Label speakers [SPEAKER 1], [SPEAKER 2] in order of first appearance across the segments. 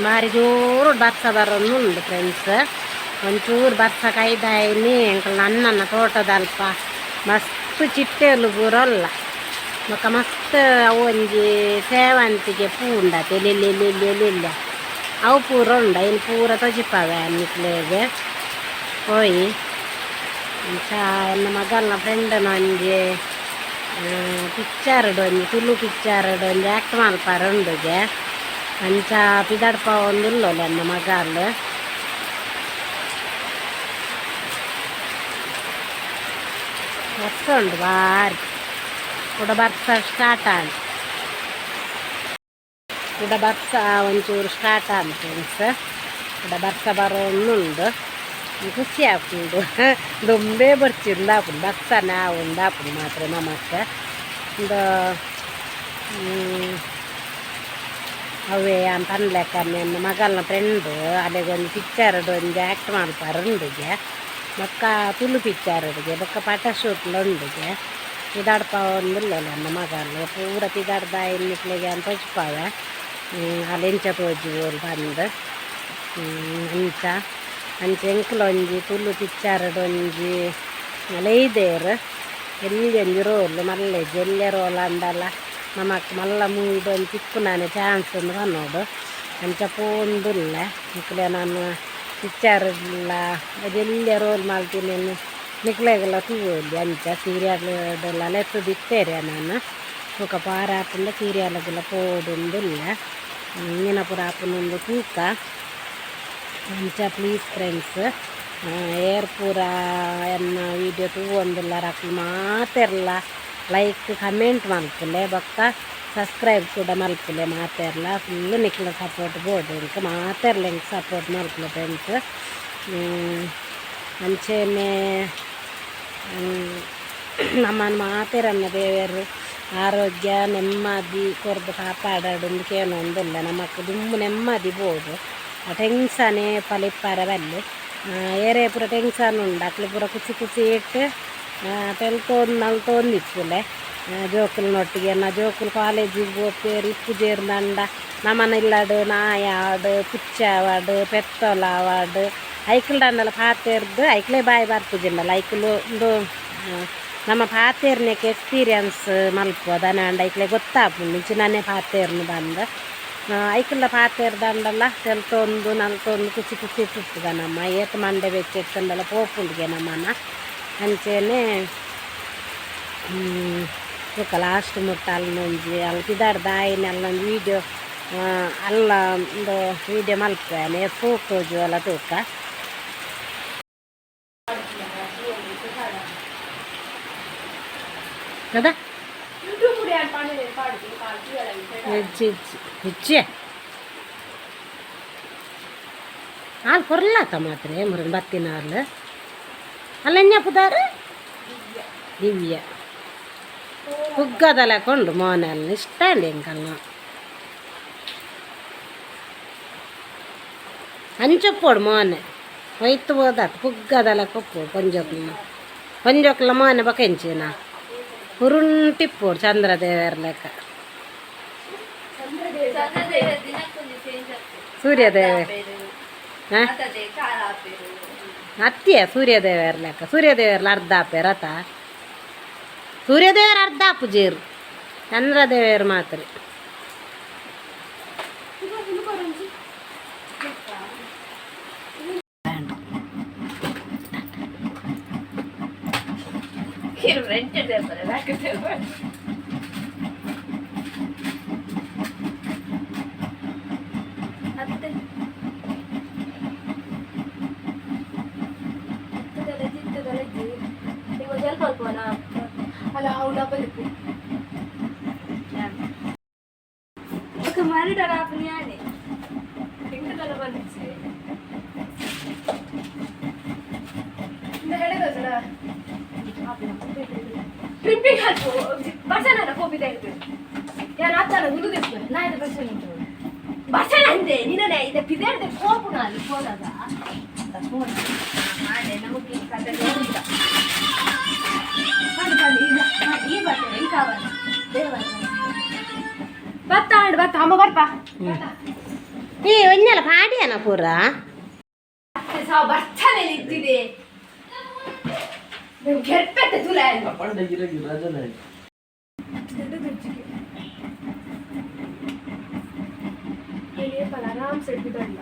[SPEAKER 1] ಬಾರಿ ಜೋರು ಬರ್ಸ ಬರೋದು ಫ್ರೆಂಡ್ಸ್. ಒಂಚೂರು ಬರ್ಸ ಕೈದಾಯಿನಿ ಎಂಕಲ್ನ ಅಣ್ಣನ ತೋಟದಲ್ಪ ಮಸ್ತ್ ಚಿಟ್ಟೆಲು ಪೂರಲ್ಲ. ಬೊಕ ಮಸ್ತ್ ಅವು ಒಂಜಿ ಸೇವಂತಿಗೆ ಪೂ ಉಂಡತೆ, ಎಲ್ಯ ಎಲ್ಯ ಎಲ್ಯ ಅವು ಪೂರ ಉಂಡು. ಐನ್ ಪೂರ ತೊಜಿಪಾವೆ ನಿಕ್ಲೆಗ್. ಪೋಯಿ ಅಂಚ ಎನ್ನ ಮಗಲ್ನ ಫ್ರೆಂಡ್ನ ಒಂಜಿ ಪಿಕ್ಚರ್ಡ್, ಒಂಜಿ ತುಳು ಪಿಕ್ಚರ್ಡ್ ಒಂಜಿ ಆ್ಯಕ್ಟ್ ಮಲ್ಪರೆ ಉಂಡುಗೆ. ಅಂಚ ಪಿದಡ್ಪಾವೊಂದುಲ್ಲೊಲು ಎನ್ನ ಮಗಲ್. ಬರ್ಸ ಉಂಡು ಬಾರಿ. ಕುಡ ಬರ್ಸ ಸ್ಟಾರ್ಟ್ ಆಂಡ್. ಕುಡ ಬರ್ಸ ಒಂಚೂರು ಸ್ಟಾರ್ಟ್ ಆಂಡ್ ಫ್ರೆಂಡ್ಸ್. ಕುಡ ಬರ್ಸ ಬರೋಂದುಂಡು. ಖುಷಿ ಆಪುಂಡು. ದೊಂಬೆ ಬರ್ಚಿಂದ ಆಪುಂಡು, ಬರ್ಸನೆ ಆವುಂದು ಆಪುಂಡು ಮಾತ್ರ ನಮಕ್. ಇಂದು ಅವೇ ಯಾನ್ ಪನ್ಲೆಕ್ಕನೆ ಎನ್ನ ಮಗಲ್ನ ಫ್ರೆಂಡ್ ಅಲೆಗ್ ಒಂಜಿ ಪಿಕ್ಚರ್ಡ್ ಒಂಜಿ ಆ್ಯಕ್ಟ್ ಮಲ್ಪರೆ ಉಂಡುಗೆ. ಬೊಕ್ಕ ತುಳು ಪಿಕ್ಚರ್ಡ್ಗೆ ಬೊಕ್ಕ ಪಟ ಶೂಟ್ಲ ಉಂಡುಗೆ. ಪಿದಾಡ್ಪಾವೊಂದುಲ್ಲೊಲು ಎನ್ನ ಮಗಲ್. ಪೂರ ಪಿದಾಡ್ದಾಯಿನ ನಿಕ್ಲೆಗ್ ಯಾನ್ ತೋಜಿಪಾವೆ, ಅಲ್ ಎಂಚ ತೋಜುವೊಲು ಪಂದ್. ಅಂಚ ಅಂಚ ಎಂಕ್ಲ ಒಂಜಿ ತುಳು ಪಿಕ್ಚರ್ಡ್ ಒಂಜಿ ಲೈದೇರ್. ಎಲ್ಯ ಒಂಜಿ ರೋಲ್ ಮಲ್ಲೆಜ್. ಎಲ್ಯ ರೋಲ್ ಆಂಡಲ ನಮಕ್ ಮಲ್ಲ ಮೂವಿಡ್ ಒಂಜಿ ತಿಕ್ಕುನಾನೆ ಚಾನ್ಸ್ ಅಂದ್ ಪನೊಡು. ಅಂಚ ಪೋವೊಂದುಲ್ಲೆ. ನಿಕ್ಲೆ ನಾನು ಪಿಕ್ಚರ್ಡ್ಲ ಒಂಜಿ ಎಲ್ಯ ರೋಲ್ ಮಲ್ತಿನೆನ್ ನಿಕ್ಲೆಗ್ಲ ತೂವೊಲಿ. ಅಂಚ ಸೀರಿಯಲ್ಡ್ಲ ಲೆತ್ತುದಿತ್ತೆರ್ ಎನನ್. ಬೊಕ ಪಾರ ಆಪುಂಡ ಸೀರಿಯಲ್ಗ್ಲ ಪೋವೊಡುಂದುಲ್ಲೆ. ಇಂಚಿನ ಪೂರ ಆಪುಂಡು ತೂಕ. ಅಂಚ ಪ್ಲೀಸ್ ಫ್ರೆಂಡ್ಸ್, ಏರ್ ಪೂರ ಎನ್ನ ವೀಡಿಯೋ ತೂವೊಂದುಲ್ಲಾರ ಅಕ್ಲು ಮಾತೆರ್ಲ ಲೈಕ್ ಕಮೆಂಟ್ ಮಲ್ಪುಲೆ, ಬೊಕ್ಕ ಸಬ್ಸ್ಕ್ರೈಬ್ ಕೂಡ ಮಲ್ಪುಲೆ. ಮಾತೆರ್ಲ ಫುಲ್ ನಿಕ್ಲೆ ಸಪೋರ್ಟ್ ಬೋಡು ಎಂಕ್. ಮಾತೆರ್ಲ ಎಂಕ್ ಸಪೋರ್ಟ್ ಮಲ್ಪುಲೆ ಫ್ರೆಂಡ್ಸ್. ಅಂಚೆನೆ ನಮ್ಮನ್ನು ಮಾತೆರನ್ನ ದೇವೆರ್ ಆರೋಗ್ಯ ನೆಮ್ಮದಿ ಕೊರ್ದು ಕಾಪಾಡೋಡು ಕೇನೊಂದುಲ್ಲೆ. ನಮಕ್ ದುಂಬು ನೆಮ್ಮದಿ ಬೋಡು. ಆ ಟೆನ್ಷನ್ ಏಪಲ ಇಪ್ಪರೆ ಬಲ್ಲಿ. ಏರೇ ಪೂರ ಟೆನ್ಷನ್ ಉಂಡು ಅಕ್ಲು ಪೂರ ಖುಷಿ ಖುಷಿ ಇಟ್ಟು ತೆಲ್ತೊಂದು ನಲ್ತೊಂದು ಇಪ್ಪುಲೆ ಜೋಕುಲ್ನೊಟ್ಟಿಗೆ. ನಾ ಜೋಕುಲು ಕಾಲೇಜಿಗೆ ಪೋಪೇರು ಇಪ್ಪುಜೇರ್ಂಡ ನಮನ ಇಲ್ಲಡ್ ನಾಯಿ ಆವಡ್, ಪುಚ್ಚೆ ಆವಡ್, ಪೆತ್ತೊಲು ಆವಡ್, ಐಕ್ಲ್ಡಂಡಲ ಪಾತೆರ್ದು ಐಕ್ಲೆ ಬಾಯಿ ಬರ್ಪುಜಿಂಡಲ ಐಕ್ಲು ಉಂದು ನಮ್ಮ ಪಾತೆರ್ನೆಕ್ ಎಕ್ಸ್ಪೀರಿಯನ್ಸ್ ಮಲ್ಪುವ. ದಾನೆ ಐಕ್ಲೆ ಗೊತ್ತಾಪುಂಡು ಇಂಚಿನನೆ ಪಾತೆರ್ನು ಪಂದ್. ಐಕ್ಲ ಪಾತೆರ್ದಂಡಲ ತೆಲ್ತೊಂದು ನಲ್ತೊಂದು ಖುಷಿ ಖುಷಿ ಇಪ್ಪುಗ. ನಮ್ಮ ಏತ್ ಮಂಡೆ ಬೆಚ್ಚ ಇತ್ತುಂಡಲ ಪೋಪುಂಡುಗೆ ನಮ್ಮನ. ಅಂಚೆನೆ ಬೊಕ ಲಾಸ್ಟ್ ಮುಟ್ಟ ಅಲ್ನೊಂಜಿ ಅಲ್ ಪಿದಾಡ್ದ್ ಆಯಿನ ಅಲ್ಲೊಂಜಿ ವೀಡಿಯೋ ಅಲ್ಲ ಉಂದು ವೀಡಿಯೋ ಮಲ್ಪುವೆ. ಏತ್ ತೋಜುವಲ್ಲ ತೂಕ. ಕದ ಇಜ್ಜಿ ಇಜ್ಜಿ ಇಜ್ಜಿ. ಹಾಲು ಕೊರ್ಲಾತ ಮಾತ್ರೆ ಮುರನ್ ಬತ್ತಿನ ಹಾಲು ಅಲ್ಲ. ಪುದಾರು ದಿವ್ಯ ಪುಗ್ಗದಲ್ಲ ಕೊಂಡು ಮೋನೆ ಇಷ್ಟ ಎಂಕಲ್ನ. ಅಂಚೊಪ್ಪೋಡು ಮೋನೆ ಒಯ್ತು ಹೋದಾತ್ ಪುಗ್ಗದಲ್ಲ ಕೊಪ್ಪೋಡು. ಪೊಂಜೋಕ್ಲ ಪೊಂಜೋಕ್ಲ ಮೋನೆ ಬೊಕ ಎಂಚಿನ ಉರುಂಟಿಪ್ಪೋಡು ಚಂದ್ರದೇವರ ಲೆಕ್ಕ. ಸೂರ್ಯದೇವ ಅತ್ತಿಯ ಸೂರ್ಯದೇವರ ಲೆಕ್ಕ. ಸೂರ್ಯದೇವರ್ಲ ಅರ್ಧ ಆಪೇರ್ ಅತ. ಸೂರ್ಯದೇವರ ಅರ್ಧ ಆಪುಜೇರು, ಚಂದ್ರದೇವರು ಮಾತ್ರ.
[SPEAKER 2] ಅಲ್ಲ, ಹೌದಾ? ಮರಡರ ಆಪುನಿ ಎಂಕದಲ್ಲ ಬಂದಿಚ್ಚಿ. ಟ್ರಿಪ್ಪಿಗೆ ಹಾಕು ಬರ್ಸನ ಕೋಪಿದ ಇರ್ತದೆ. ಯಾರು ಆತನ ಉಂದು ನಾಯ್ದ ಬರ್ಸನ ಉಂಟು ಬರ್ಸನ ಅಂದೆ ನಿನ್ನನೆ ಇದೆ ಪಿದೇರ್ದೆ ಕೋಪುನ ಅಲ್ಲಿ ಫೋನಾಗ ಫೋನ್ ನಮಗೆ ಕತೆ ಇಲ್ಲ. ಈ ಬರ್ತೇನೆ ಈ ಕಾವಲ್ಲ ದೇವ ಬತ್ತ ಆಂಡ್ ಬತ್ತ ಅಮ್ಮ ಬರ್ಪ.
[SPEAKER 1] ಈ ಒಂಜಲ ಪಾಡಿಯನ ಪೂರ.
[SPEAKER 2] ಸಾವು ಬರ್ತಾನೆ ಇದ್ದಿದೆ ಕೆರ್ಪೆತ್ತೆ ತುಲ.
[SPEAKER 3] ರಜನೆ.
[SPEAKER 2] ಆರಾಮ್ ಸೆಟ್ ಬಿದ್ದಲ್ಲ.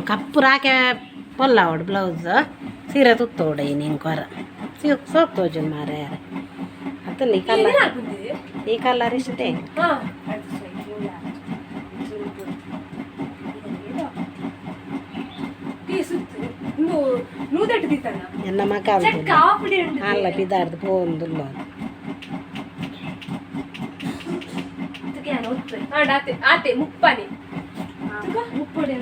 [SPEAKER 1] ಕಪ್ಪು ರಾಕೆ ಪೊಲ್ಲಾವಡು ಬ್ಲೌಸ್ ಸೀರೆ ತುತ್ತೋಡು ಇಂಕೊರ ಸೋಕ್ ತೋಜುನ್ ಮಾರೆ ಅತ್ತಲ್ಲ ಈ ಕಲರ್. ಈ ಕಲರ್ ಇಷ್ಟೇ. ಎನ್ನ ಮಗ ಅಲ್ಲ ಪಿದಾರ್ದು ಪೋಂದುಲ್ಲ.
[SPEAKER 2] ಆತೆ ಮುಪ್ಪನಿ ಮುಪ್ಪಡಿ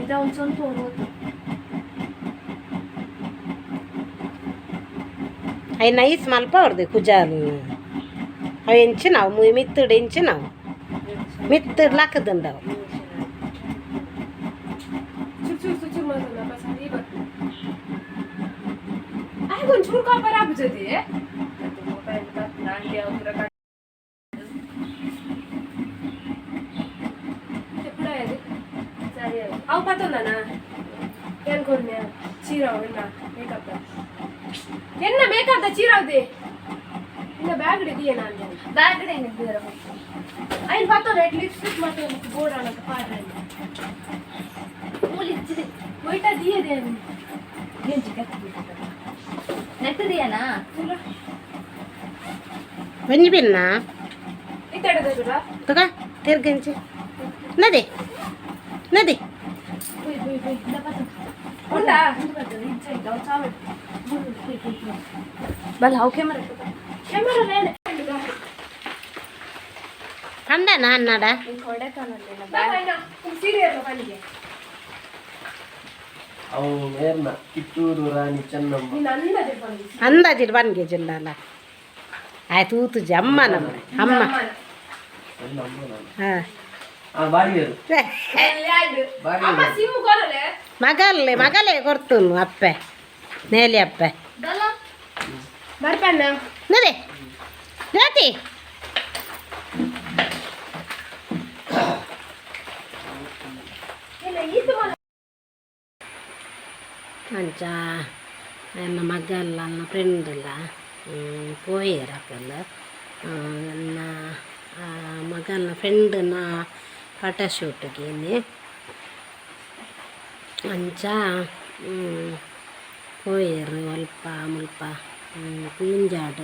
[SPEAKER 2] ಇದ ಒಂದು ಸ್ವಂತ ಹೋತು.
[SPEAKER 1] ಅవి ನೈಸ್ ಮಲ್ಪ ಅವ್ರದ್ದು ಕುಜಾಲ್. ಅವು ಎಂಚಿನವು ಮಿತ್ತುಡು ಎಂಚಿನವು ಮಿತ್ತುಡು ಲಕ್ಕದುಂಡವು.
[SPEAKER 2] ಚೂರು ಚೂರು ಚೂರು ಮಾತಾಡ ಸರಿ ಬರ್ತದೆ. ಆಯ್ತು, ಒಂದು ಚೂರು ಕಾಪರ್ ಆಗುತ್ತದೆ. ಮೊಬೈಲ್ ನಾಂಟಿ ಸರಿ. ಅವು ಪತ್ತೊಂದನಾ ಏನು ಕೊಡ್ನೆ ಚೀರಾವು ಎನ್ನ ಮೇಕಪ್ ಎನ್ನ ಮೇಕಪ್ ಚೀರಾವ್ದೆ ಇನ್ನ ಬ್ಯಾಗ್ ಇದೆಯಾ? ನಾನು ಬ್ಯಾಗ್ ಬೇರೆ ಐನ್ ಪತ್ತೊಂದು ಲಿಪ್ಸ್ಟಿಕ್ ಮತ್ತು ಬೋರ್ಡ್ ಅನ್ನಕ್ಕೆ ಪಾಡ್ರೆ ಮೂಲಿಚ್ಚಿದೆ ಒಯ್ಟ ದಿಯದೆ.
[SPEAKER 4] ನೆಟ್ಟದಿಯಾನಾ?
[SPEAKER 1] ಒಂಜಿ ಬಿನ್ನ.
[SPEAKER 2] ಇತ್ತಡದ.
[SPEAKER 1] ತುಗ ತಿರ್ಗಂಚಿ ನದಿ ನದಿ.
[SPEAKER 2] ಉಂಡಾ?
[SPEAKER 4] ಬಲ್ಲ ಅವು ಕ್ಯಾಮರಾ.
[SPEAKER 2] ಕ್ಯಾಮರಾ ಬೇಡ.
[SPEAKER 1] ಕಂಡನ ಅನ್ನಡ.
[SPEAKER 2] ಸೀರೆ ಪನಿಗೆ.
[SPEAKER 3] ಅವು ಮೇರ್ನ ಕಿತ್ತೂರು ರಾಣಿ ಚೆನ್ನಮ್ಮ.
[SPEAKER 2] ನೀನು ಅಂದಾಜೆ ಪನಿ.
[SPEAKER 1] ಅಂದಾಜಿಡ್ ಬನ್ಗೆ ಜಿಲ್ಲಾಲ ಆಯ್ತು ಊತುಜಿ ಅಮ್ಮ ನಮ್ಮ ಅಮ್ಮ.
[SPEAKER 3] ಎಲ್ಲ ಅಮ್ಮ ನಾನು.
[SPEAKER 1] ಹಾಂ.
[SPEAKER 3] ಆ ಬಾಡಿಗೆರು.
[SPEAKER 2] ಅಮ್ಮ ಸಿಮ್ ಕೊರಲೆ.
[SPEAKER 1] ಮಗಲ್ಲೇ ಮಗಲೇ ಕೊಡ್ತುನು ಅಪ್ಪೆ ನೇಲಿ ಅಪ್ಪೆ.
[SPEAKER 2] ಬರ್ಪಣ್ಣ.
[SPEAKER 1] ನದಿ ಜ್ಯೋತಿ.
[SPEAKER 2] ಇಲ್ಲ ಈತ ಮಲ.
[SPEAKER 1] ಅಂಚ ಎನ್ನ ಮಗಲ್ಲ ನನ್ನ ಫ್ರೆಂಡ್ಲ ಪೋಯೆರ್ ಅಕಲ್ ಎನ್ನ ಮಗನ ಫ್ರೆಂಡ್ನ ಫೋಟೋಶೂಟ್ಗೆ. ಅಂಚ ಪೋಯೆರ್ ಅಲ್ಪ ಮುಲ್ಪ ಪೂಂಜಾಡ್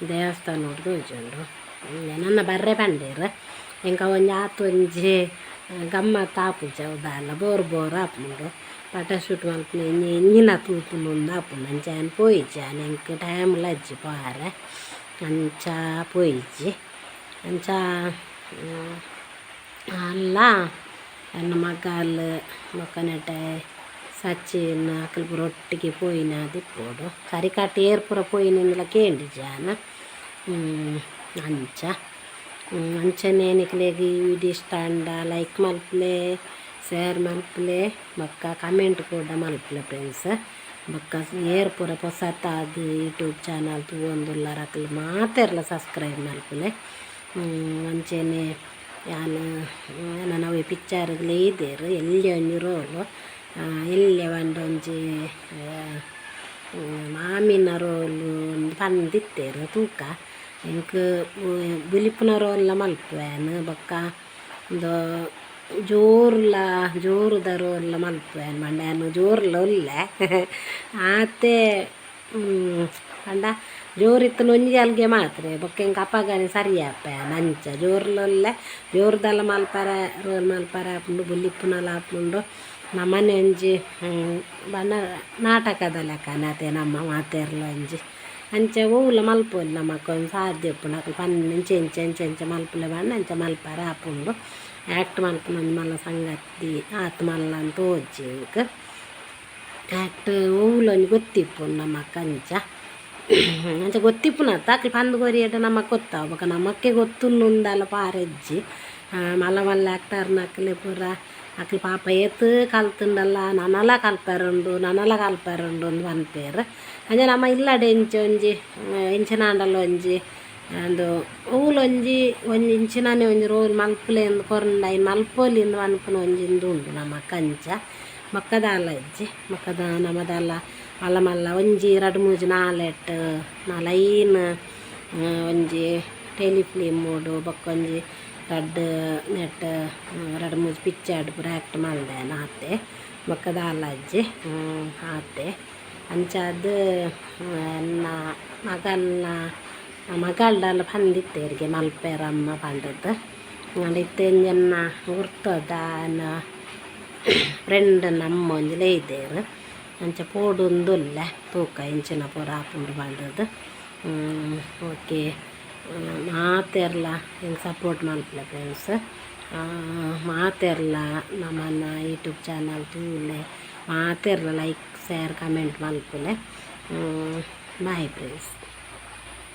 [SPEAKER 1] ದೇವಸ್ಥಾನ ತೋಜುಂಡು. ನನ್ನ ಬರ್ರೆ ಪಂಡೇರ್ ಎಂಕ ಒಂಜಿ ಆತ್ ಒಂಜಿ ಗಮ್ಮತ್ ಆಪುಜ ದಾಲ ಬೋರ್ ಬೋರ್ ಆಪುಂಡು. ಫೋಟೋಶೂಟ್ ಮಲ್ಪುನ ಇಂಜಿ ಎಂಜಿನ ತೂಪುನು ಅಂದ್ ಆಪುಂಡು. ಅಂಚ ಯಾನ್ ಪೋಯಿಜಿ ಯಾನ್ ಎಂಕ್ ಟೈಮ್ ಅಜ್ಜಿ ಪೋಯರೆ. ಅಂಚ ಪೋಯಿಜಿ. ಅಂಚ ಅಲ್ಲ ಎನ್ನ ಮಗಲ್ ಬೊಕ್ಕ ನೆಟೆ ಸಚಿನ್ ಅಕುಲು ಪೂರ ಒಟ್ಟಿಗೆ ಪೋಯಿನ ದಿಪ್ಪೊಡು ಕರಿಕಾಟ್ ಏರ್ ಪೂರ ಪೋಯಿನಿಂದಲ ಕೇಂಡಿಜಿ ಯಾನ್. ಅಂಚ ಅಂಚನೆ ನಿಕ್ಲೆಗ್ ಈ ವಿಡಿಯೋ ಇಷ್ಟ ಆಂಡ ಲೈಕ್ ಮಲ್ಪುಲೆ, ಶೇರ್ ಮಲ್ಪುಲೆ, ಬೊಕ್ಕ ಕಮೆಂಟ್ ಕೂಡ ಮಲ್ಪುಲೆ ಫ್ರೆಂಡ್ಸ್. ಬೊಕ್ಕ ಏರ್ ಪೂರ ಪೊಸತಾದ್ ಯೂಟ್ಯೂಬ್ ಚಾನಲ್ ತೂವೊಂದುಲ್ಲರ್ ಅಕುಲು ಮಾತೆರ್ಲ ಸಬ್ಸ್ಕ್ರೈಬ್ ಮಲ್ಪುಲೆ. ಅಂಚನೆ ಯಾನ್ ಎನನ ಅವೆ ಪಿಕ್ಚರ್ಗ್ ಲೆಯ್ದೆರ್ ಎಲ್ಯ ಒಂಜಿ ರೋಲು. ಎಲ್ಯ ಪಂಡ ಒಂಜಿ ಮಾಮಿನ ರೋಲು ಪಂದಿತ್ತೆರ್. ತೂಕ ಎಂಕ್ ಬುಲಿಪುನ ರೋಲ್ಲ ಮಲ್ಪುವೆ ಯಾನ್. ಬೊಕ್ಕ ಉಂದು ಜೋರುಲ ಜೋರುದ ರೋಲ್ಲ ಮಲ್ಪುವೆ ಯಾನ್. ಪಂಡ ಯಾನ್ ಜೋರುಲ ಉಲ್ಲೆ ಆತೆ. ಪಂಡ ಜೋರಿತ್ತುಂಡ ಒಂಜಿ ಅಲ್ಗೆ ಮಾತ್ರೆ ಬೊಕ್ಕ ಎಂಕ್ ಅಪಗನೆ ಸರಿ ಆಪೆ ಯಾನ್. ಅಂಚ ಜೋರುಲ ಉಲ್ಲೆ, ಜೋರುದಲ ಮಲ್ಪರೆ ರೋಲ್ ಮಲ್ಪರೆ ಆಪುಂಡು, ಬುಲಿಪುನಲ ಆಪುಂಡು. ನಮನೆ ಒಂಜಿ ಬಣ್ಣ ನಾಟಕದ ಲೆಕ್ಕನೆ ಅತೆ ನಮ್ಮ ಮಾತೆರ್ಲ ಒಂಜಿ. ಅಂಚ ಒವ್ಲ ಮಲ್ಪೊಲಿ ನಮಕ್ ಒಂಜಿ ಸಾಧ್ಯ ಉಪ್ಪುಂಡು. ಅಕುಲು ಪನ್ಪಿನ ಇಂಚ ಇಂಚ ಇಂಚ ಇಂಚ ಮಲ್ಪುಲೆ ಪಂಡ ಅಂಚ ಮಲ್ಪರೆ ಆಪುಂಡು. ಆ್ಯಕ್ಟ್ ಮಲ್ಪುನ ಒಂಜಿ ಮಲ್ಲ ಸಂಗತಿ ಆತ್ ಮಲ್ಲ ಅಂದ್ ತೋಜಿ ಎಂಕ್. ಆ್ಯಕ್ಟ್ ಒವ್ಲ ಒಂಜಿ ಗೊತ್ತಿಪ್ಪುಂಡು ನಮಕ್. ಅಂಚ ಅಂಚ ಗೊತ್ತಿಪ್ಪುನತ್ತ ಅಕ್ಲು ಪಂದ್ ಕೊರಿಯೆಡ ನಮಕ್ ಗೊತ್ತಾವು. ಬೊಕ ನಮಕ್ಕೆ ಗೊತ್ತುಂಡು ಅಂದಲ ಪಾರೆಜ್ಜಿ. ಮಲ್ಲ ಮಲ್ಲ ಆ್ಯಕ್ಟರ್ನಕ್ಲೆ ಪೂರ. ಅಕ್ಲು ಪಾಪ ಏತ್ ಕಲ್ತುಂಡಲ ನನಲ ಕಲ್ಪೆರುಂಡು ನನಲ ಕಲ್ಪೆರುಂಡು ಅಂದ್ ಪನ್ಪೆರ್. ಅಂಚ ನಮ ಇಲ್ಲಡೆ ಇಂಚ ಒಂಜಿ ಎಂಚಿನಾಂಡಲ ಒಂಜಿ ಉಂದು ಓಲೊಂಜಿ ಒಂಜಿ ಇಂಚಿನನೆ ಒಂಜಿ ರೋಲ್ ಮಲ್ಪುಲೆ ಇಂದ್ ಕೊರ್ಂಡ ಐನ್ ಮಲ್ಪೊಲಿ ಇಂದ್ ಪನ್ಪುನ ಒಂಜಿ ಉಂದು ಉಂಡು ನಮಕ್ ಅಂಚ. ಬೊಕ್ಕ ದಾಲ ಇಜ್ಜಿ. ಬೊಕ್ಕ ನಮ ದಾಲ ಮಲ್ಲ ಮಲ್ಲ ಒಂಜಿ ರಡ್ಡ್ ಮೂಜಿ ನಾಲೆಟ್ ನಾಲ್ ಐನ್ ಒಂಜಿ ಟೆಲಿ ಫಿಲ್ಮ್ ಬೊಕ್ಕ ಒಂಜಿ ರಡ್ಡ್ ನೆಟ್ಟ್ ರಡ್ಡ್ ಮೂಜಿ ಪಿಕ್ಚರ್ಡ್ ಪೂರ ಆಕ್ಟ್ ಮಲ್ದೆ ಯಾನ್ ಆತೆ. ಬೊಕ್ಕ ದಾಲ ಇಜ್ಜಿ ಆತೆ. ಅಂಚಾದ್ ಎನ್ನ ಮಗಲ್ನ ಮಗಲ್ಡಲ ಪಂದಿತ್ತೆರ್ಗೆ ಮಲ್ಪೆರೆ ಅಮ್ಮ ಪಂಡುದು. ಆಂಡ ಇತ್ತೆ ಒಂಜಿ ಎನ್ನ ಗುರ್ತದ ಎನ್ನ ಫ್ರೆಂಡ್ ಅಮ್ಮ ಒಂಜಿ ಲೈದೆರ್ ಅಂಚ ಪೋಡುಂದುಲ್ಲೆ ತೂಕ ಎಂಚಿನ ಪೂರ ಆಪುಂಡು ಪಂಡುದು. ಓಕೆ, ಮಾತೆರ್ಲ ಎಂಕ್ ಸಪೋರ್ಟ್ ಮಲ್ಪುಲೆ ಫ್ರೆಂಡ್ಸ್. ಮಾತೆರ್ಲ ನಮನ ಯೂಟ್ಯೂಬ್ ಚಾನಲ್ ತೂಲೆ, ಮಾತೆರ್ಲ ಲೈಕ್ ಶೇರ್ ಕಮೆಂಟ್ ಮಲ್ಪುಲೆ. Bye friends.